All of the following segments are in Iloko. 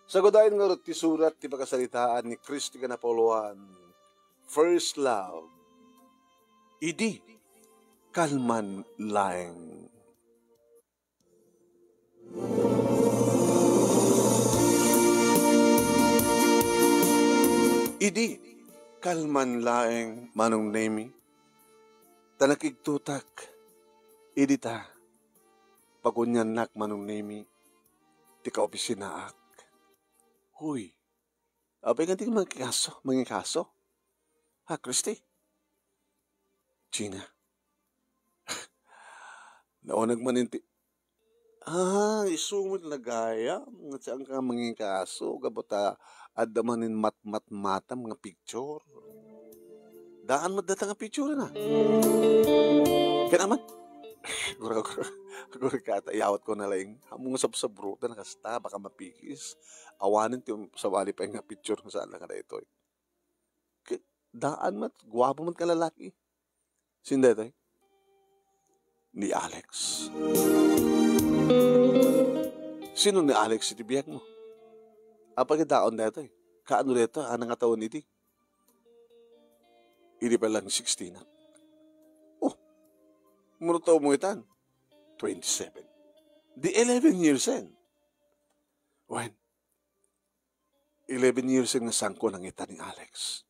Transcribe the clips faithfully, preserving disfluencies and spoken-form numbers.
Sagudayen ngarud ti surat ti pakasaritaan ni Christy ken Apolloan, First Love. Idi kalman laeng. Idi kalman laeng, Manong Nemi, ta nakigtotak idi ta paguniannak, Manong Nemi, ti kaopisinaak. Huy, apay nga di mangikaso, mangikaso? Ha, Christy? Gina. Nauneg manen ti, ah, isu met la gayam, nga saan ka mangikaso, gapu ta adda manen matmatmatam nga picture. Daan met data nga picture na. Ken aman, gura, gura, gura ka, ta iyawat ko na laeng. Amo nga sabsabro, ta nakasta, baka mapikis. Awanen ti sabali pay nga picture nga saan la nga daytoy. Ket daan met, guapo met nga lalaki. Sino daytoy? Ni Alex. Sino ni Alex iti biagmo? Apay nga daon daytoy? Kaano daytoy a nangatawen idi? Idi pay lang sixteen-ak. Oh, mano taw mo itan? Twenty-seven. Di eleven years en. Wen, eleven years nga saanko nangita ni Alex.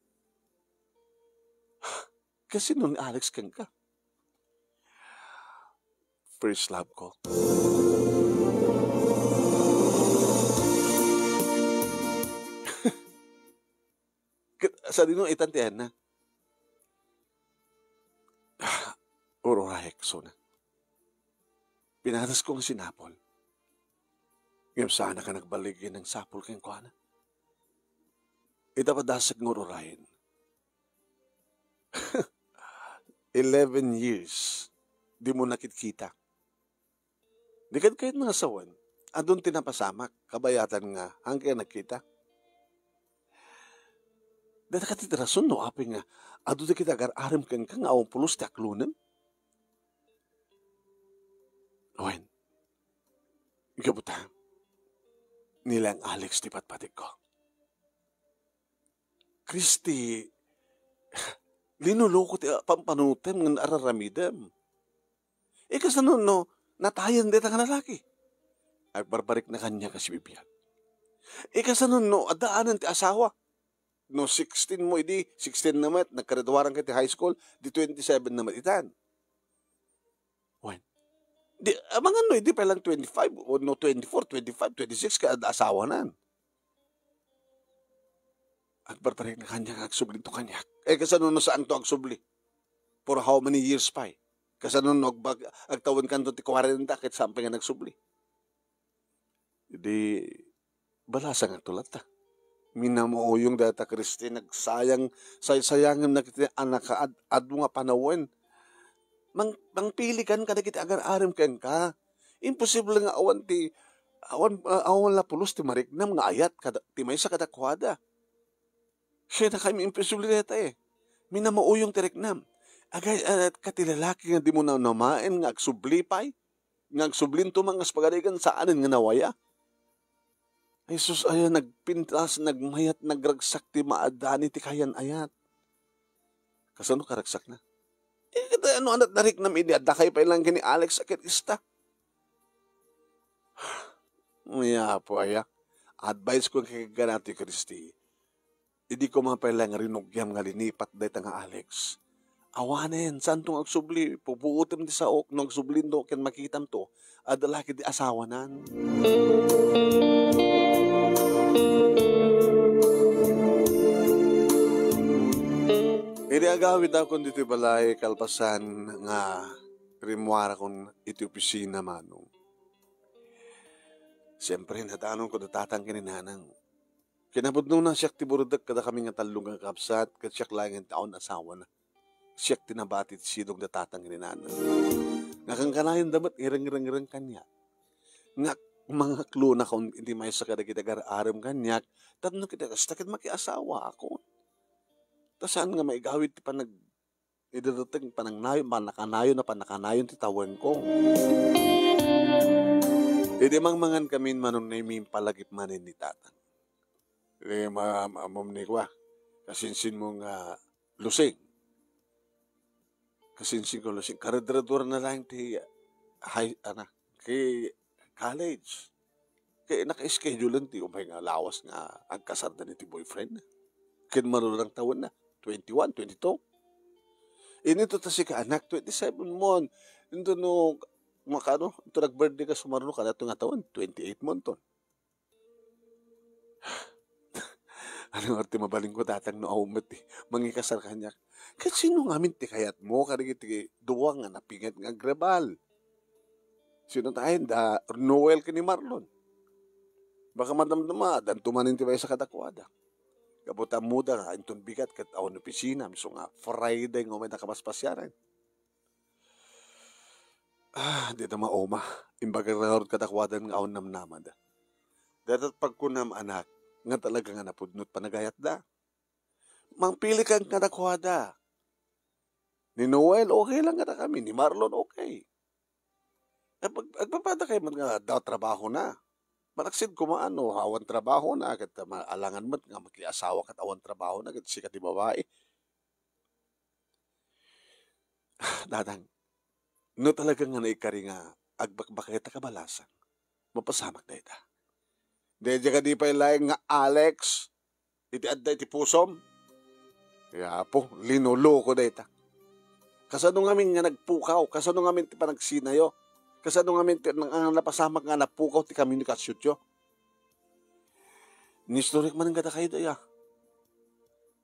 Kasino ni Alex kenka? First love ko. Ket sadino itan ti ayanna? Ur-urayek, Sona. Pinatasko nga sinapol. Ngem saanak a nagballig ken nangsapul kenkuana. Ita padasek nga ur-urayen. Eleven years, dimo nakitkita. Di kad kayat nga sawen, adun ti napasamak, kabayatan nga, haanka nagkita. Dayta kadi ti rason no apay nga adu dagiti agar-arem kenka nga awan pulos ti aklonem? Wen, gapu ta, ni Lang Alex ti patpategko. Christy, linuloko ti, ah, pampanutem ngem araramidem. E, kasano no natayen dayta nga lalaki? Agbarbarikna kaniak a sibibiag. E, kasano no addaanen ti asawa? No sixteen mo idi, sixteen na met, naggraduaran ka ti high school, di twenty-seven na met itan. Wen. Di, amangan no idi pay lang twenty-five, o no twenty-four, twenty-five, twenty-six ka, adda asawanan. Agbarbarikna kaniak nga agsublinto kaniak. E, kasano no saanto agsubli? For how many years pay? Kasano no agbag-, agtawenkanto ti kwarenta ket saan pay nga nagsubli? Idi balasangakto latta. Minamuuyong dayta, Christy, nagsayang, saysayangem dagiti annaka ad-, adu nga panawen. Mang-, mangpilikan kadagiti agar-arem kenka. Imposible nga awan ti, awan, ah, awan la pulos ti mariknam nga ayat kada, ti maysa kadakuada. Siya na kami imposible dayta, e. Minamuuyong ti riknam. Agay-ayat ka ti lalaki nga dimo nanamaen nga agsubli pay, nga agsublinto man nga agpagarigan saanen nga nawaya. Jesus, aya, nagpintas, nagmayat, nagragsak ti maadani ti kayan-ayat. Kasano karagsakna? E, ket ano, anat nariknam idi adda kay pay lang ken ni Alex a ket ista? Ay, Apo, aya. Advice ko kay kanato, Christy. Idi koma pay lang rinugiam nga linipat dayta nga Alex. Awanen, saanto nga agsubli, pupuotem ti saok no agsublinto ken makitamto, adda la ketdi asawanan. Idi agawidakon ditoy balay, kalpasan nga rimmuarakon iti opisina, Manong. Siempre, nadanonko da tatang ken ni nanang. Kinapudnona, siak ti burdek kadakami nga tallo nga kakabsat, ket siak laengen ti awan asawana. Siak ti nabati ti sidong da tatang ken ni nanang. Nga kankanayonda met, ngirengreng kaniak. Nga mangaklonakon iti maysa kadagiti agar-arem kaniak, tapno ket kasta ket makiasawaakon. Ta saan nga maigawid ti panag-, Idi dateng panangnayon, pannakanayon a pannakanayon ti tawenko. Idi mangmangan kamin, Manong Nemi, impalagip manen ni tatang. Di ma-, ma-, ammom ni kua, kasinsinmo nga Lusing. Kasinsinko Lusing. Karedreduar na lang ti high, ana, ki college. Kay naka-schedule ti umay nga lawas nga agkasarda ni ti boyfriend. Ken marurang tawen na, twenty-one, twenty-two. Inito ta sika, anak, twenty-seven mon. Into no, makano, into nag-birthday ka sumaruno, kada to nga tawen, twenty-eight mon ton. Ano nga ti mabalin ko, tatang, no, aw met ti mangikasar kaniak. Ket sino ngamin ti kayatmo kadagiti dua nga napinget nga agrebal? Sino tayen da Noel ken ni Marlon? Baka madamdama, addanto manen ti maysa kadakuada. Gapu ta ammoda nga inton bigat ket awan opisina, isu nga Friday nga umay nakapaspasiaran. Ah, dita mauma. Imbagak ngarud kadakuada nga awan namnamada. Dayta pagkunam, anak, nga talaga nga napudno ti panagayatda. Mangpili ka kadakuada. Ni Noel, okay lang kadakami. Ni Marlon, okay. Agpag-, agpapada kayo man nga daw trabaho na. Malaksid koma, ano, awan trabaho na, ket ma-, alangan met nga makiasawa ket awan trabaho na, ket sika ti babae. Dadang, no talaga nga naikari nga agbakbakay ta kabalasan, mapasamak dayta. Daydiay kadi pay laeng nga Alex iti adda iti pusom? Ya, Apo, linuloko dayta. Kasano ngamin nga nagpukaw? Kasano ngamin ti panagsinayo? Kasano ngamin ti nang, ang napasamak nga napukaw ti komunikasyonyo? Nistorek man kadakayo daya.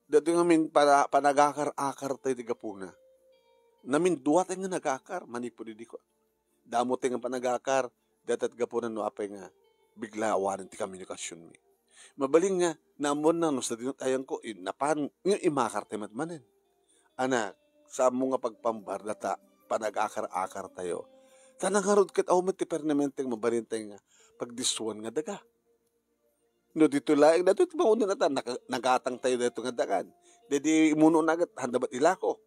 Daytoy ngamin para panagakar-akar tayo ti gapuna. Namindua tayo nga nagakar, manipud idi ko. Damo tayo nga panagakar, datat gapuna no apay nga bigla awanen ti komunikasyonmi. Mabalin nga, naammoan na no sadino tayo ko, in-, napan, nga imakar tayo met manen. Anak, saanmo nga pagpambar data panagakar-akar tayo. Ta nangarud ket awan met ti permanente nga mabalin tayo nga pagdiswan nga daga. No ditoy laeng, daytoy ti maunay a ta, naka-, nagatang tayo daytoy nga dagan. Daydi imuno na ket, handa met ilako.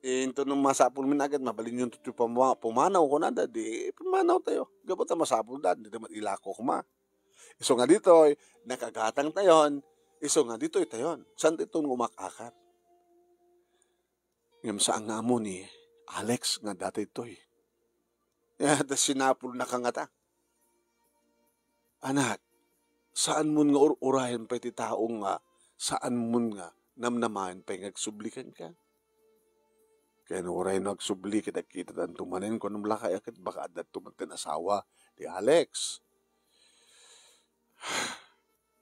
Eh, into no masapul mi na ket, mabalin yun ti puma-, pumanaw, kunada, di pumanaw tayo. Gapu ta masapul da, di naman ilako kuma. Isu nga ditoy, nakagatang tayon, isu nga ditoy tayon. Saan ti ton umak-akar? Ngem saan nga ammo ni Alex nga datoy toy. Ya, ta sinapul na ka ngata. Anak, saan mon nga ur-urayan pay ti tao nga saan mon nga namnamaen pay nga agsubli kenka? Ken uray no agsubli ket agkitatanto manen, kunam lakay a ket baka addanto met ken asawa ti Alex.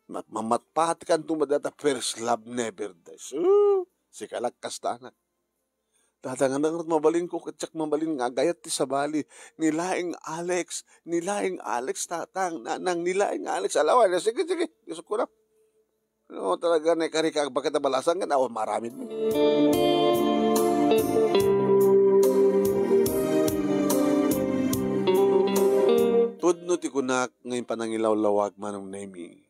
Mat-, mamatpatikanto met data first love never dies. Uh, sika lakkas ta, anak. Dadangan nga mabalin ko, ket siak mabalin nga agayat ti sabali. Ni laeng Alex, ni laeng Alex, tatang, nanang, ni laeng Alex. Alawan, sige, sige. Isukko na. No, talaga, ne, kari ka, bakit nabalasan ka na? O, maramid. Pudno ti kunak nga impanangilawlawag, Manong Nemi.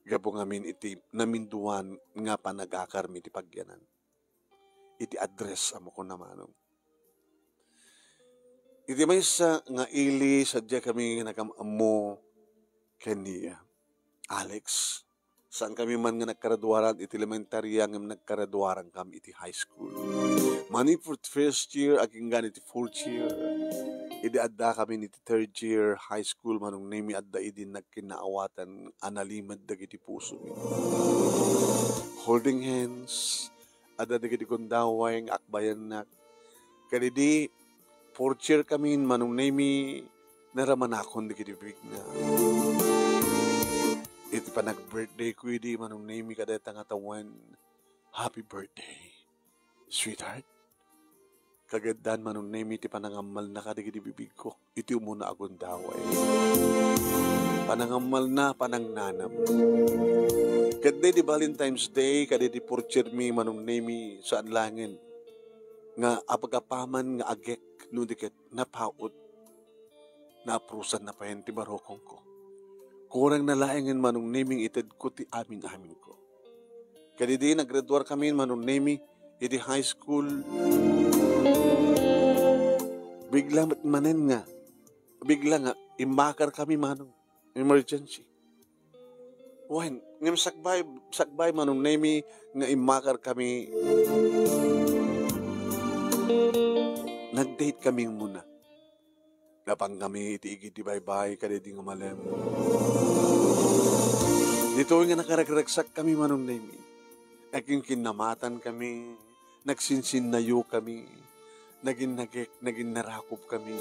Gapu ngamin iti naminduan nga panagakarmi ti pagyanan. Iti address a mukuna, Manong. Iti maysa nga ili, sadiakami nga nakam-ammo ken ni Alex. Saankami man nga nagkaraduaran iti elementaria ngem nagkaraduarankam iti high school. Manipud first year, aginggan iti fourth year. Idi addakami iti third year high school, Manong Nemi, adda idi nagkinnaawatan a nalimed dagiti pusomi. Holding hands, adda dagiti gundaway nga akbayannak. Kadidi, fourth year kami, Manong Nemi, naramanakon dagiti bibigna. Iti panag-birthday ko idi, Manong Nemi, kadayta nga tawen, "Happy birthday, sweetheart." Kagiddan, Manong Nemi, ti panangammalna kadagiti bibigko iti umuna a gundaway. Panangammalna, panangnanam. Ket daydi Valentine's Day, kadaydi fourth year mi, Manong Nemi, saan laengen nga apagapaman nga agek no di ket napaut, naaprusan na payen ti barukongko. Kurang na laengen, Manong Nemi, itedko ti amin-aminko. Kadidi, naggraduar kami, Manong Nemi, iti high school. Bigla met manen nga, bigla nga, imbakar kami, Manong. Emergency. Wen, ngem sakbay, sakbay Manong Nemi nga immakarkami. Nag-date kami muna. Napangkami iti igid ti baybay kadaydi nga malem. Ditoy nga nakaragsakkami Manong Nemi. Agkinkinnamatan kami, nagsinsinnayo kami, naging nagek, naging narakop kami.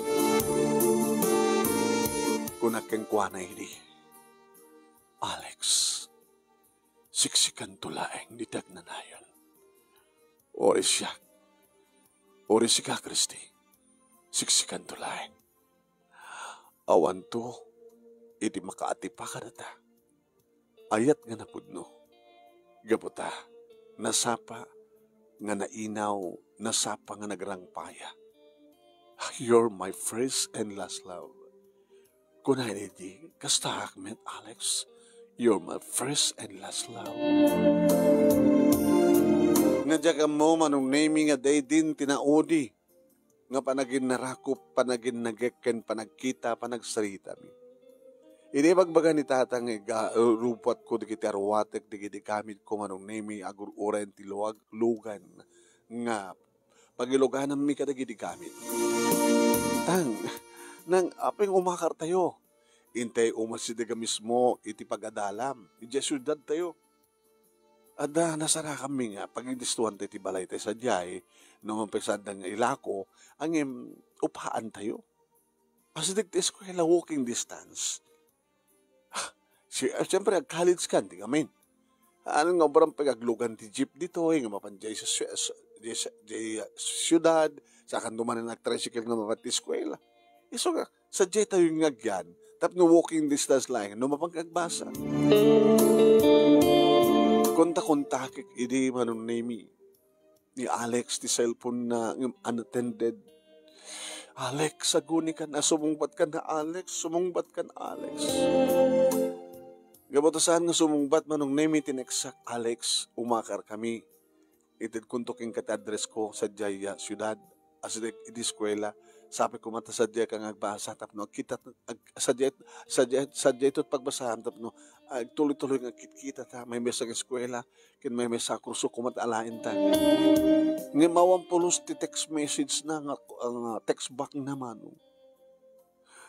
Kunak kenkuana idi, "Alex, siksikanto laeng ti agnanayon. Uray siak, uray sika, Christy, siksikanto laeng. Awanto iti makaatipa kadata. Ayat nga napudno. Gapu ta, nasapa nga nainaw, nasapa nga nagrangpaya. You're my first and last love." Kuna idi, "Kastaak met, Alex. You're my first and last love." Nga diak ammo Manong Nemi nga daydin ti naudi nga panaginnarakop, panaginnagek, ken panagkita, panagsaritami. Idi ibagbaga ni Tata nga iga-, rupatko dagiti aruatek, dagiti gamitko Manong Nemi, agur-uray ti luag-, lugan nga pagilugananmi kadagiti gamit. Tang, nang apay nga umakartayo, intay umasideg a mismo iti pagadalam, idiay siudadtayo. Adda nasarakanmi nga pagidistuantayo ti balaytayo sadiay, no mapay saan nga ilako, ngem upaantayo. Asideg ti eskuela, walking distance. Si, ah, siyempre, ag-college kan, di ngamin. Ano nga obram pay aglugan ti jeep ditoy, nga mapan jay sa, sa, jay sa, jay, ah, siyudad, saan duman nga nag-tricycle nga mapan ti eskuela. Isu nga, sadiay tayo nga agyan, tapno walking distance laeng, no mapan agbasa. Konta-kontakek idi Manong Nemi ni Alex ti cellphone na ngem unattended. "Alex, agunikan a, sumungbatkan a, Alex, sumungbatkan a, Alex." Gapu ta saan nga sumungbat Manong Nemi ti nextak, "Alex, umakarkami. Itedkonto kenka ti addressko sadiay a siudad, asideg idi eskuela. Sapay koma ta sadiay ka nga agbasa tapno agkita, ag-, sadiay, sadiay, sadiay ito't pagbasam tapno agtuloy-tuloy nga agkitkita ta, maymaysa nga eskuela, ken maymaysa a kurso koma ta alaenta." Ngem awan pulos ti text message na nga, nga text back na Manong.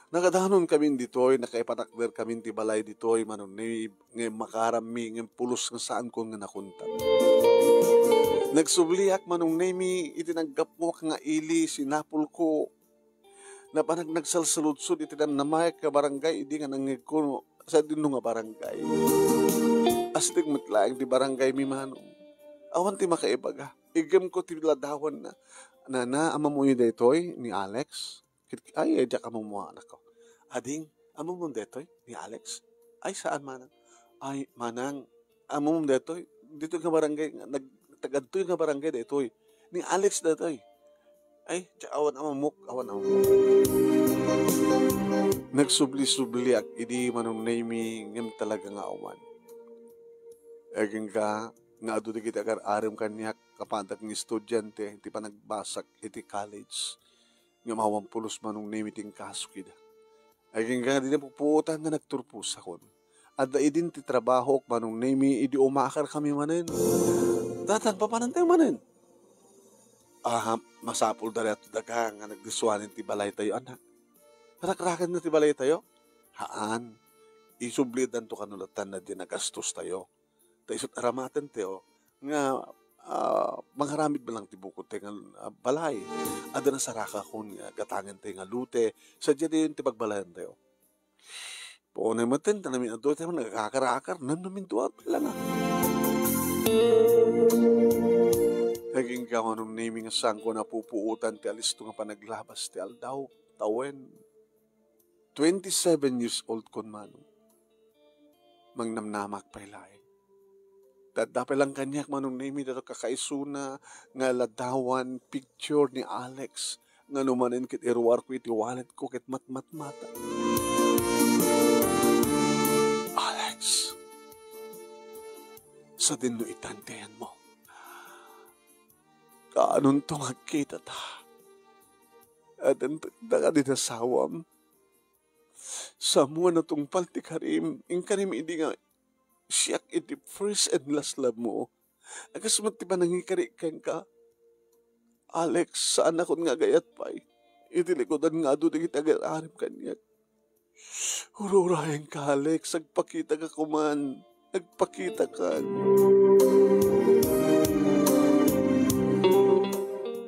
Nagadanon kamin ditoy, nakaipatakder kamin ti balay ditoy, Manong Nemi, ngem makarammi, ngem pulos nga saanko nga nakontak. Nagsubliak, Manong Nemi, iti naggapuak nga ili, sinapulko. Napan nagsalsaludsod iti namnamaek nga barangay idi nga nangngegko sadino nga barangay. Asideg met laeng ti barangaymi, Manong. Awan ti makaibaga. Iggemko ti ladawanna. "Nana, ammoyo daytoy ni Alex?" Kit-, ay, ay, diak ammo, anakko. "Ading, ammom daytoy ni Alex?" "Ay, saan, manang?" "Ay, manang, ammom daytoy? Ditoy nga barangay, nag-, tagadtoy nga barangay daytoy. Ni Alex daytoy." "Ay, diak awan ammok, awan ammok." Nagsubli-subliak idi Manong Nemi ngem talaga nga awan. Agingga nga adu dagiti agar-arem kaniak, kapadak nga estudiante ti panagbasak iti college. Ngem awan pulos Manong Nemi ti inkasok ida. Agingga di napupuotan nga nagturposakon. Adda idin ti trabahok Manong Nemi idi umakarkami manen. "Tatang, papanantayo manen?" "Ah, masapul da daytoy daga nga nagdisuanen ti balaytayo, anak." "Rakrakenna ti balaytayo?" "Haan. Isublidanto kano latta diay nagastostayo. Ta isu't aramatentayo nga, ah, mangaramid man lang ti bukodtayo nga, ah, balay. Adda nasarakakon nga gatangentayo nga lote, sadiay dayon ti pagbalayantayo." Puonay metten, ta namin-adua tayo nagkakarakar, namnamin dua, pila nga. Naging ka Manong Nemi nga sangko napupuotan ti alisto nga panaglabas ti aldaw, tawen. Twenty-seven years old kon Manong. Mangnamnamak pay laeng. Adda pay lang kaniak Manong Nemi daytoy kakaisuna nga ladawan, picture ni Alex nga numanen ket iruarko iti walletko ket matmatmata. "Alex, sadino itan ti ayanmo? Kaanonto nga agkitata? Adda kadi asawam? Sa ammom a natungpal ti karim, inkarim idi nga Siak iti first and last love mo. Agas met ti panangikari kenka. Alex, saanakon nga agayat pay iti likudan nga adu dagiti agar-arim kaniak. Ura-urayenka, Alex. Agpakitaka koman. Agpakitakan.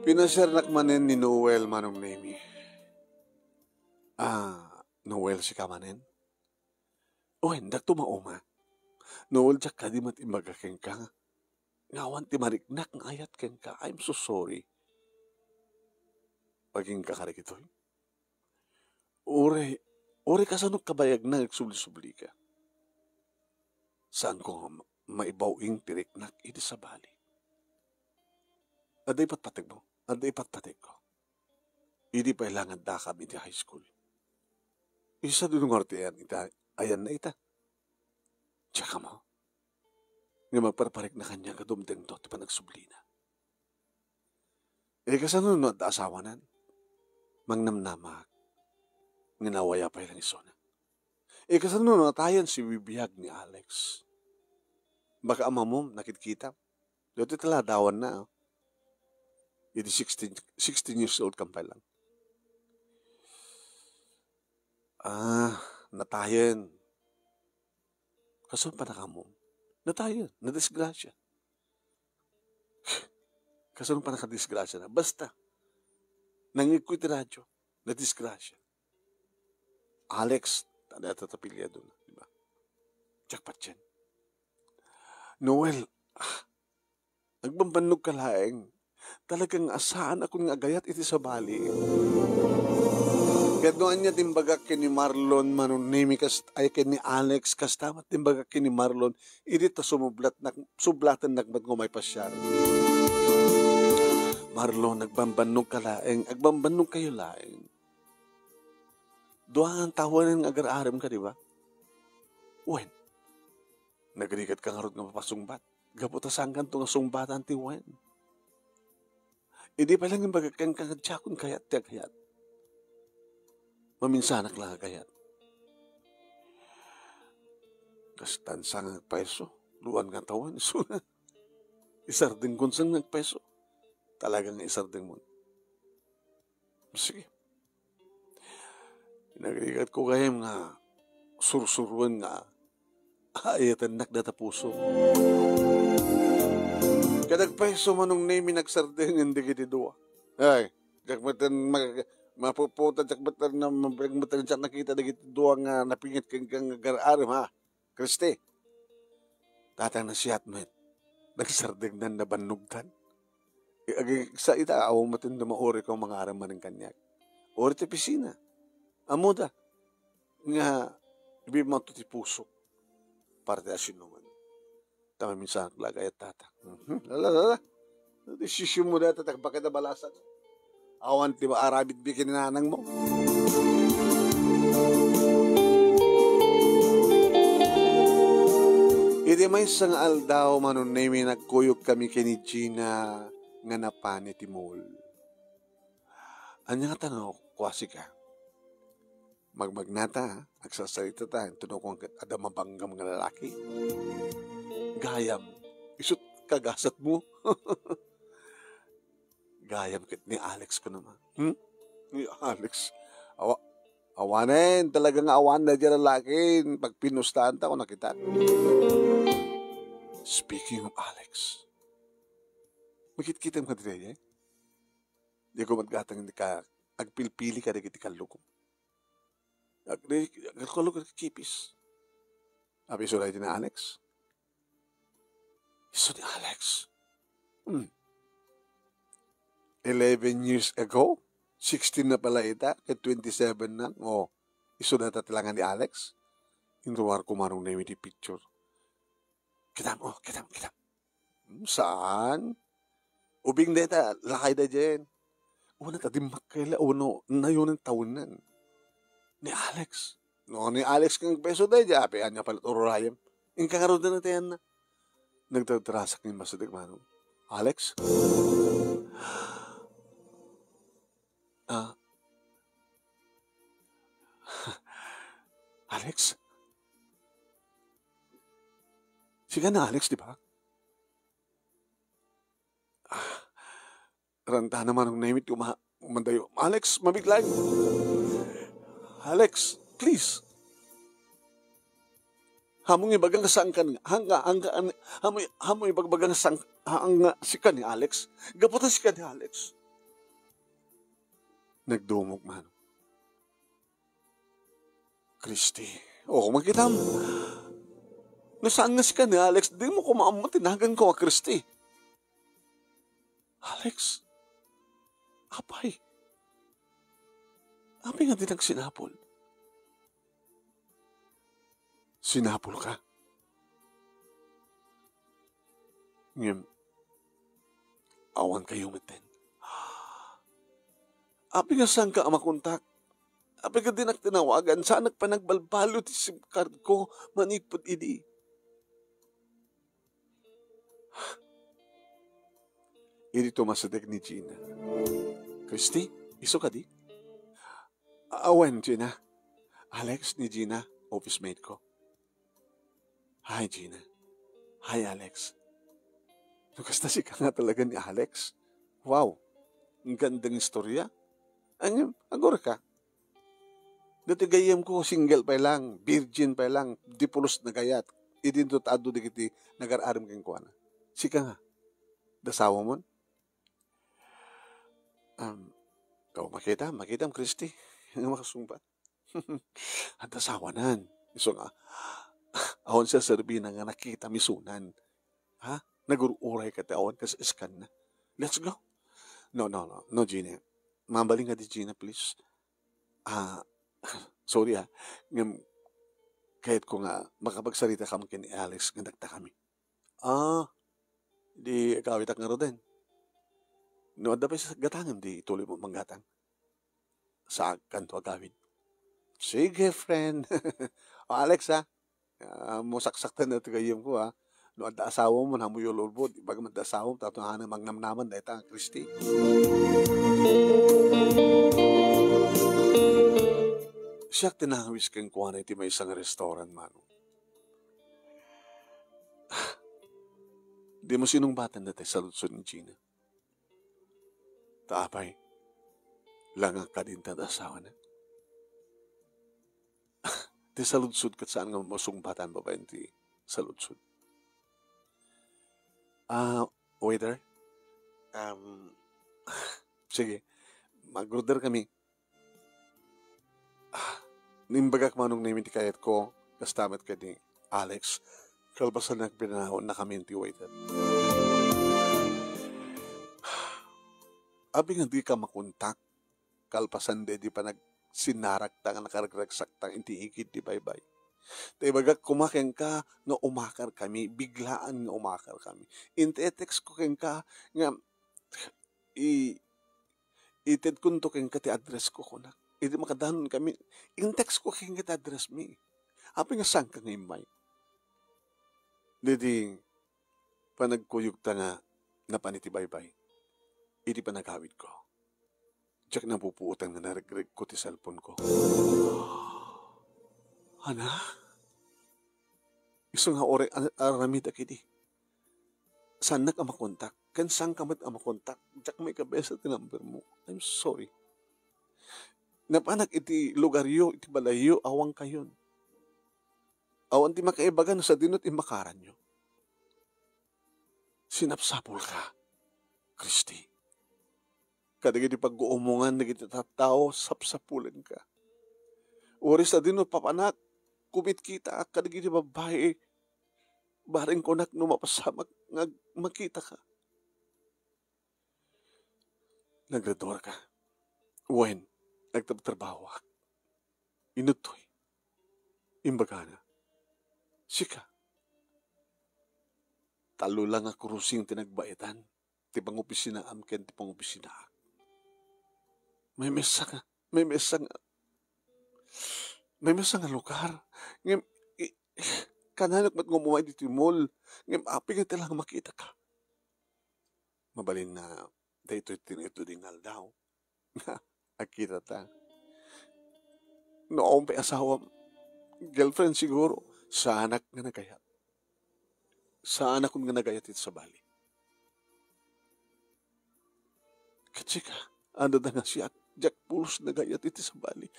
Pinasiarnak manen ni Noel, Manong Nemi. Ah, Noel, sika manen? Wen, dakto mauma. Noel, diak kadi met imbaga kenka nga awan ti mariknak nga ayat kenka. I'm so sorry. Agingga ka dagitoy. Uray, uray kasano kabayagna nga agsubli-sublika? Saanko nga ma-, maibaw-ing ti riknak idi sabali? Adda ipatpategmo? Adda ipatpategko. Idi pay la nga addakam iti high school. Isu dino nga ti ayan ita, ayanna ita. Diak ammo nga magparparikna kaniak nga dumtengto ti panagsublina. E, kasano no adda asawanan? Mangnamnamak nga nawaya pay lang isuna. E, kasano no natayen ti bibiag ni Alex? Baka ammom, nakitkitam. Dito tala dawan na, oh. Idi sixteen, sixteen years old kam pay lang. Ah, natayen. Kasano pay nakaammo? Natayen, nadisgrasya. Kasano pay nakadisgrasya na? Basta, nangngegko iti radyo, nadisgrasya. Alex, tada ta apelyido na, di ba? Diak patien. Noel, ah, agbambannog ka laeng. Talaga nga saanakon nga agayat iti sabali. Ket no ania ti imbagak ken ni Marlon, Manong Nemi, kas-, ay, ken ni Alex, kasta met ti imbagak ken ni Marlon, idi ta sumublatnak, sublatennak met nga umay pasiar. Marlon, agbambannog ka laeng, agbambannog kayo laeng. Dua nga tawen nga agar-arem ka, di ba? Wen, nagrigat ka ngarud nga mapasungbat. Gapu ta saankanto nga sungbatan ti wen. Idi pay lang imbagak kenka nga diakon kayat ti agayat. Maminsanak lang agayat. Kastan sa nga agpayso, duan nga tawen, isu na. Isardengkon sa nga agpayso. Talaga nga isardengmon. Sige. Nagrigat ko gayam nga sursuroen nga ayatennak data puso. Ket agpayso, Manong Nemi, nagsardengen dagiti dua. Ay, diak met mag-, mapuputa, diak met na, diak met diak nakita dagiti dua nga napinget ken, ken nga agar-arem, ha? Kristi, tatang nasiat met. Nagsardengnan, nabannogtan. Ag-, sa ita, awan met ti mauri ko nga mangarem manen kaniak. Uri ti opisina. Ammoda nga ibimangto ti pusok para ti asinuman. Ta maminsan, lagay, tata. Mhm. Ala, ala. Desisyon mo dayta, ta bakit nabalasan? Awan ti maaramid mi ken ni nanang mo. Iti maysa nga aldaw, Manong Nemi, nagkuyog kami ken ni Gina nga napan iti mall. Ania nga tano, kuasi ka? Magmagnata, ha? Agsarsarita ta, inton no kuan ket adda mabanggam nga lalaki. Gayam, isut kagasat mo. Gayam ket ni Alex ko naman. Hmm? Ni Alex. Awa-, awanen, talaga nga awan na diay lalaki. Pagpinustahan ta, kung nakita. Speaking of Alex, makitkitam ka diri, eh? Di ko matgatang, hindi ka agpilpili ka dagiti kalluko. Ag-, di, agkalluko kipis. Abi, isu dayta ni Alex. Isu ni Alex. Hmm. Eleven years ago, sixteen na pala ita, ket twenty-seven na. Oh, isu dayta ti langan ni Alex. Inruar ko, Manong Nemi, ti picture. Kitam, oh, kitam, kitam. Hmm, saan? Ubing dayta, lakay daydiay. Una ta dimmakkel, uno, nayonen tawenan. Ni Alex. No, ni Alex nga agpayso daydiay, api, ania pala ti ururayem. Inka ngarud na tayan na. Nagdardrasak ni Masideg Manong. Alex? Ah. Alex? Sika ni Alex, di ba? Ah, rantana manong naimbag ko ma-, madayo. Alex, mabigla. Alex, please. Ammom nga ibagak nga saan ka nga, hanga, hanga, an-, ammom, ammom nga ibagak nga saan, hanga, sika ni Alex. Gapu ta sika ni Alex. Nagdumog manong. Christy. O, makitam. No saan nga sika ni Alex, dimo koma ammo ti naganko a Christy. Alex? Apay? Apay nga dinak sinapul? Sinapulka? Ngem, awan kayo metten. Apay nga saanka a makontak? Apay nga dinak tinawagan? Saanak pay nagbalbaliw ti sim card ko manipud idi? Idi tumasadek ni Gina. Christy, isu kadi? A-, awen, Gina. Alex ni Gina, office mate ko. Hi, Gina. Hi, Alex. No kasta, sika nga talaga ni Alex. Wow. Ang gandang istorya. Ang, agora ka. Dati gayyem ko, single pay lang, virgin pay lang, di pulos nagayat. Idinto taaddo dagiti nagar-aram kenkuana. Sika nga, dasawa mon? Um, oh, makita, makita, Christy. Nga makasungbat. Adda asawanan. Isu nga, awan siya serbina nga nakita misunan. Ha? Nagur-uray ka ti awan kas iskan na. Let's go. No, no, no. No, Gina. Mabalin nga di, Gina, please. Ah, sorry, ah. Ngem, kayat ko nga makapagsarita ka ken ni Alex nga nagtakami. Ah, di agawidak ngaruden. No, adda pay sa gatangem, di ituloy mo manggatang. Saagkanto agawid. Sige, friend. O, Alex, ha? Ah, mo saksaktan na ti gayyem ko, ha? No, adda asawa mo, na mo yululbod. Ibaga man adda asawa mo, tato nga na magnamnaman, dahil ta, Christy. Siak ti nangawis kenkuana iti maysa nga restaurant, Manong. Di mo sinungbatan daytoy saludsod ni Gina. Ta apay, langak kadi inted asawana? Ti saludsod ket saan nga masungbatan babaen ti saludsod. Ah, waiter? Um, sige, mag-order kami. Ah, nimbagak manong naimbag ti kayatko, kasta met ken ni Alex, kalpasan nga agpinanawan na kami ti waiter. Apay nga dika makontak, kalpasan daydi panagsinarakta nga nakaragragsakta iti igid ti baybay. Ta ibagak koma kenka nga umakar kami, biglaan nga umakar kami. Inte-text ko kenka nga i-, itedkonto kenka ti address ko, kunak. Idi makadanon kami, in-text ko kenka ti address mi. Apay nga saanka nga immay? Daydi panagkuyogta nga napan iti baybay. Iti panagawidko. Diak napupuotan nga naregregko ti cellphone ko. Ana? Isu nga uray a-, aramidak idi. Saannak a makontak, ken saanka met a makontak. Diak maikabesa ti number mo. I'm sorry. Napanak iti lugaryo, iti balayyo, awan kayon. Awan ti makaibaga no sadino ti immakaranyo. Sinapsapulka, Christy. Kadagiti pagguumongan dagiti tattao, sapsapulenka. Uray sadino papanak, kumitkitaak kadagiti babbai, bareng kunak no mapasamak nga ag-, makitaka. Nagradua ka. Wen, nagtrabtrabahoak. Inuttoy. Imbagana, sika, tallo lang a kurusing ti nagbaetan ti pangopisinaam ken ti pangopisinaak. Maymaysa nga, maymaysa nga, maymaysa nga lugar. Ngem, i-, kananok met nga umay ditoy mall. Ngem, apay nga ti lang makitaka? Mabalin nga, daytoy ti inituding nga aldaw. Agkitata. No awan pay asawam, girlfriend siguro, saanak nga nagayat. Saanakon nga nagayat iti sabali. Ket sika, adda nga siak, diak pulos nagayat iti sabali.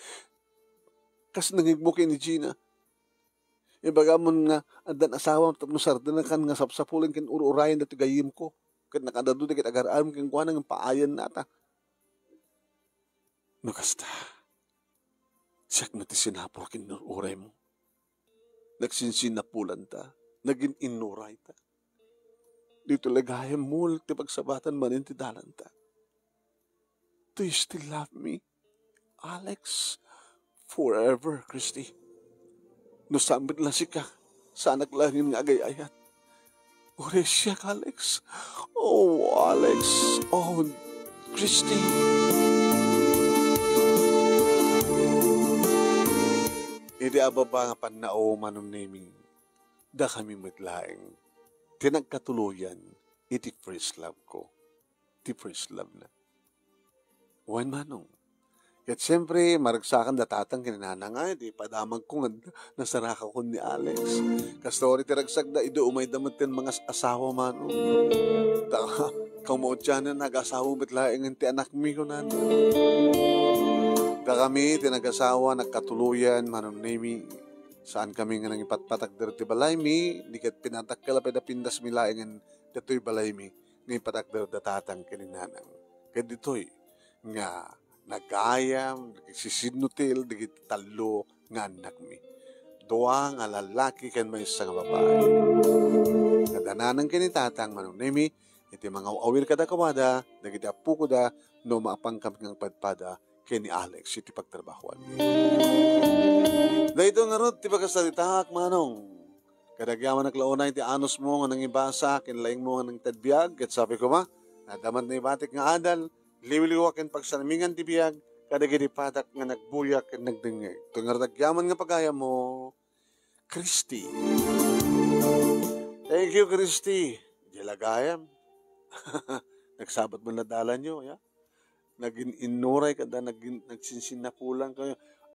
Kas nangigmo ken ni Gina, ibagamon nga addan asawam tapno sardengkan nga sapsapulen ken ur-urayen datoy gayyemko. Ket nakaadda dagiti agar-aram kenkuana nga paayanna ta. No kasta, siak met ti sinapul ken ur-uraymo. Nagsinsinapulanta, nagin-innurayta. Ditoy la gayam mul ti pagsabatan manen ti dalanta. Do you still love me, Alex? Forever, Christy. No saan met la sika, saanak laengen nga agay-ayat. Uray siak, Alex. Oh, Alex. Oh, Christy. Iti ababa nga pannao, Manong Nemi, dakami met laeng ti nagkatuloyan iti first love ko. Ti first love na. Wen, Manong. Ket siempre, maragsakan da tatang ken nanang, ay, di padamagko nga nasarakakon ni Alex. Kastoy ti ragsakda, idi umayda met ken mangas-asawa, Manong. Ta, kamuotianan, nag-asawa met laengen ti anakmi, kunana. Dakami ti nag-asawa, nagkatuloyan, Manong Nemi. Saan kami nga nangipatpatakder ti balaymi, di ket pinadakkel a pay da pindasmi laengen datoy balaymi nga ipatakder da tatang ken ni nanang. Ket ditoy nga nagayam, nagsisinnutil dagiti tallo nga annakmi. Dua nga lallaki ken maysa nga babai. Kada nanang ken ni tatang, Manong Nemi, iti mangaw-awir kadakuada, dagiti appokoda, no mapan kami nga agpadpada ken ni Alex iti pagtrabahoan. Daytoy ngarud ti pakasaritaak, Manong. Kadagyaman a la unay ti anusmo nga nangibasa ken laingmo nga nangted biag, ket sabi koma, naddaman naibatik nga adal, liwliwa ken pagsarmingan ti biag, kadagiti patak nga nagbuya ken nagdengngeg. Toy ngarud agyaman nga pagayammo, Christy. Thank you, Christy. Di la gayam. Nagsabat man la dalanyo, ya? Nagin-innuray kada, nagin-, nagsinsinnapulan kayo.